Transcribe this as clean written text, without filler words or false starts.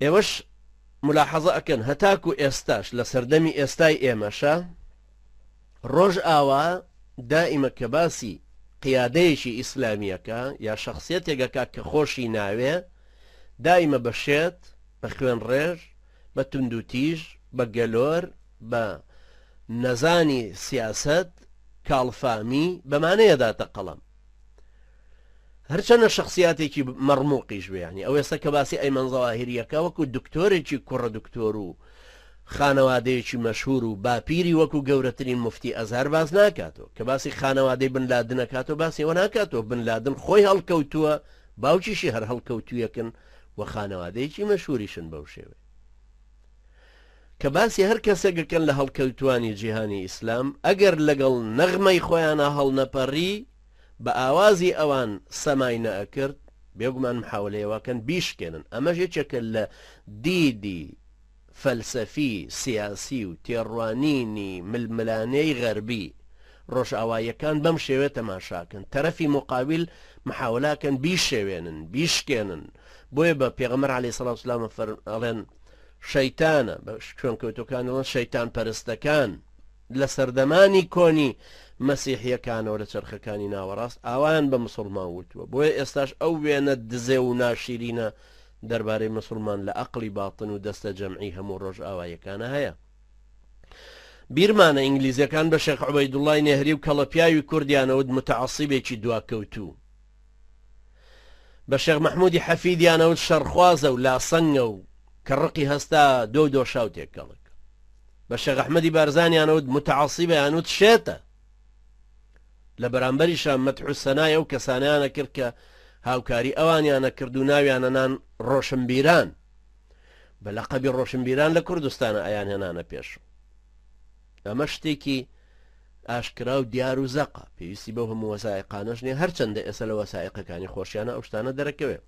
ئێوەش ملاحەزە ئەکەن هەتاکو ئێستاش لە سەردەمی ئێستای ئێمەشا ڕۆژئاوا دائیمە کە باسی قیادەیەکی ئیسلامیەکە یا شەخسیەتێک ئەکا کە خۆشی ناوێ دائیمە بە شێت بە خوێنڕێژ بە توندوتیژ بە گەلۆر بە نەزانی سیاسەت کاڵفامی بەمانەیە داتە قەڵەم. هەرچەنە شەخسیاتێکی مەڕموقیش بێ یانی ئەو ئێستا کە باسی ئەیمەن زەواهیریەکە وەکو دکتۆرێکی کوڕە دکتۆر و خانەوادەیەکی مەشهور و باپیری وەکو گەورەترین مفتی ئەزهەر باس ناکاتەوە کە باسی خانەوادەی بن لادن ئەکاتەوە باسی ئەوە ناکاتەوە بن لادن خۆی هەڵکەوتووە باوکیشی هەر هەڵکەوتوویەکن و خانەوادەیەکی مەشهوریشن بەو شێوەیە کە باسی هەر کەسێک ئەکەن لە هەڵکەوتوانی جیهانی ئیسلام ئەگەر لەگەڵ نەغمەی خۆیانا هەڵنەپەڕی بە ئاوازی ئەوان سەمای نەئەکرد، بێگومان محاوەلەی ئەوە ئەکەن بیشکێنن، ئەمەش یەکێکە لە دیدی فەلسەفی سیاسی و تێڕوانینی ململانێی غەربی، ڕۆژئاواییەکان بەم شێوەیە تەماشاکەن، تەرەفی موقابیل محاوەلە ئەکەن بیشێوێنن، بیشکێنن، بۆیە بە پێغەمبەر عەلەیهی سەڵات وسلام ئەڵێن شەیتانە، بە شوێنکەوتووەکان ئەڵێن شەیتان پەرستەکان. لە سەردەمانی کۆنی مەسیحیەکانەوە لە چەرخەکانی ناوەڕاست ئاوایان بە مسوڵمان وتووە بۆیە ئێستاش ئەو وێنە دزێو و ناشیرینە دەربارەی مسوڵمان لە ئەقڵی باتن و دەستە جەمعی هەموو ڕۆژئاواییەکانە هەیە. بیرمانە ئینگلیزەکان بە شێخ عوبەیدوڵای نێهری و کەڵەپیاوی کوردیانەوت متعصیبێکی دواکەوتوو. بە شێخ مەحمودی حەفیدیانەوت شەڕخوازە و لاسەنگە و کە ڕقی هەستا دۆ و دۆشاو تێکەڵک. بە شێخ ئەحمەدی بارزانیان وت متعصیبە یان وت شێتە. لە بەرامبەریشا مەدح و سەنای ئەو کەسانەیانە کرد کە هاوکاری ئەوانیانە کرد و ناویانە نان ڕۆشنبیران. بە لەقەبی ڕۆشنبیران لە کوردستانە ئەیان هێنانە پێش. ئەمە شتێکی ئاشکرا و دیار و زەقە، پێویستی بەو هەموو وەسائیقانەش نییە، هەرچەندە ئێستا لە وەسائیقەکانی خۆشیانە ئەو شتانە دەرەکەوێ.